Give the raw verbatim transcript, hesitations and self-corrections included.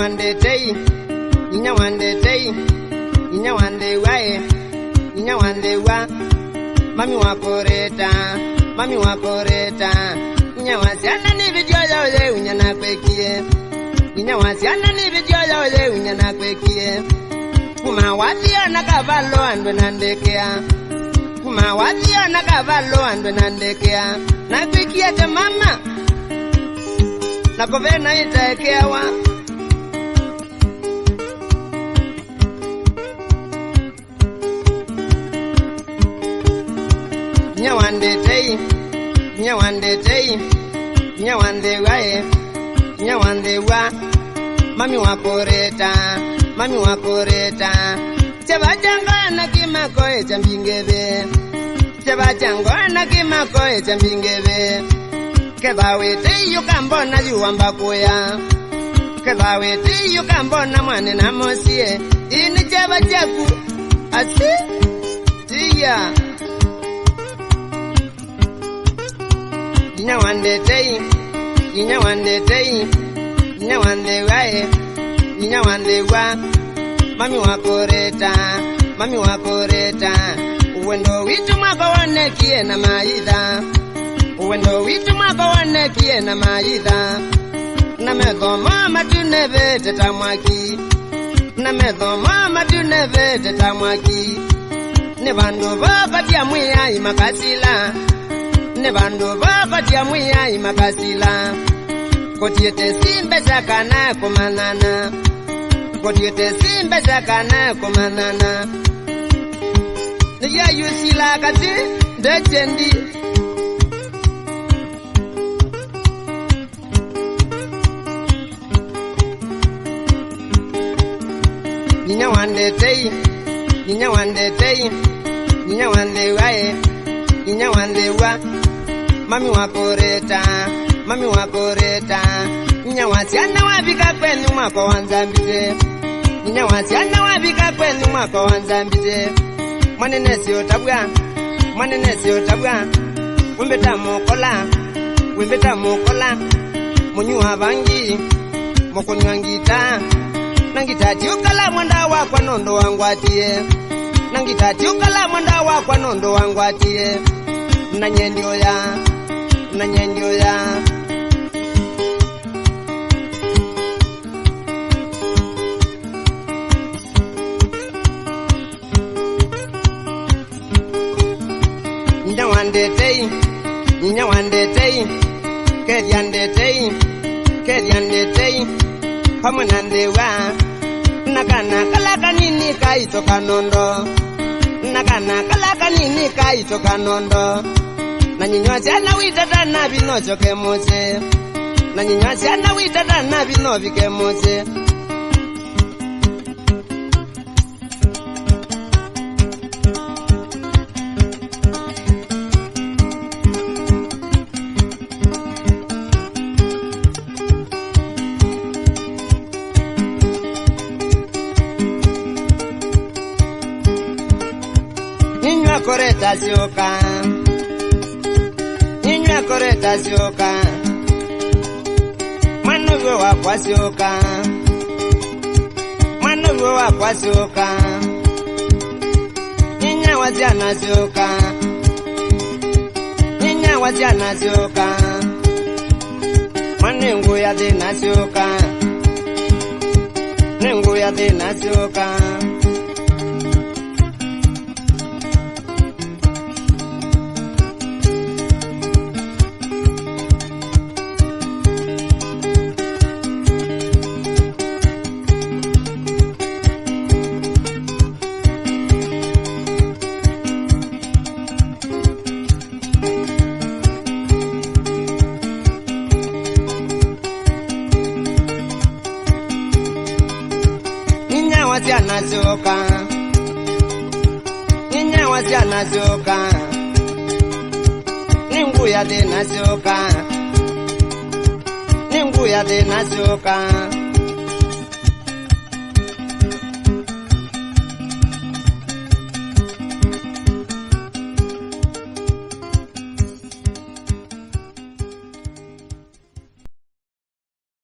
Ndetei, inya wa ndetei, inya wa nthĩwa, e, inya wa nthĩwa. Mami wa kũrĩta, mami wa kũrĩta. Inya wa syana nĩ video ya ũyeunya na kwĩkie. Inya wa syana nĩ video ya ũyeunya na kwĩkie. Kuma wathio na kavalo andũ na ndekea. Kuma wathio na kavalo andũ na ndekea. Na kwĩkie ta mama. Na kũvena ĩtaekeawa. Inya wa ndetei, inya wa ndetei, inya wa nthĩwa, e, inya wa nthĩwa. Mami wa kũrĩta, mami wa kũrĩta. Kyeva kya ngoya na kĩmako, e, kya mbingĩvĩ. Kyeva kya ngoya na kĩmako, e, kya mbingĩvĩ. Ketha wĩtei ũkambona yu wamba kũya. Ketha wĩtei ũkambona mwane na mosie. Ii nĩ kyeva kyaku. Asi. Tiya. Inya wa ndetei, inya wa ndetei, inya wa nthĩwa, e, inya wa nthĩwa. Mami wa kũrĩta, mami wa kũrĩta. Wendo witũ mwako wonekie na maitha. Wendo witũ mwako wonekie na maitha. Na metho ma matu nevete ta mwaki. Na metho ma matu nevete ta mwaki. Nĩ vandũ vokotia Mwĩai makasila. Nĩ vandũ vokotia Mwĩai makasila. Kũtiĩte si mbesa kana kũmanyana. Kũtiĩte si mbesa kana kũmanyana. Nĩyayusila katĩ ndekyendi. Inya wa ndetei, inya wa ndetei, inya wa nthĩwa, e, inya wa nthĩwa. Mami wa kũrĩta, mami wa kũrĩta. Inya wa syana wavika kwenyu mwako wa nzambite. Inya wa syana wavika kwenyu mwako wa nzambite. Mwanene sio tabwa, mwanene sio tabwa. Wĩmbĩta mũkola, wĩmbĩta mũkola. Mũnyua vangi, mũkũnywa ngita. Na ngita tiũkala mwenda wakwa nũndũ wangwatie. Na ngita tiũkala mwenda wakwa nũndũ wangwatie. Na nyendi ũya, na nyendi ũya. Inya wa ndetei, inya wa ndetei, kethya ndetei, kethya ndetei, pamwe na nthĩwa, na kana kala kanini kaitũ kanondo, na kana kala kanini kaitũ kanondo, na nyinywa syana witata na vino syoke mũsyĩ, na nyinywa syana witata na vino vike mũsyĩ. Ninywa kũreta syoka. Ninywa kũreta syoka. Mwana ũyũ wakwa syoka. Mwana ũyũ wakwa syoka. Inya wa syana syoka. Inya wa syana syoka. Mwana ngũ ya thĩna syoka. Nĩ ngũ ya thĩna syoka. Inya wa syana syoka. Inya wa syana syoka. Nĩ ngũ ya thĩna syoka. Nĩ ngũ ya thĩna syoka.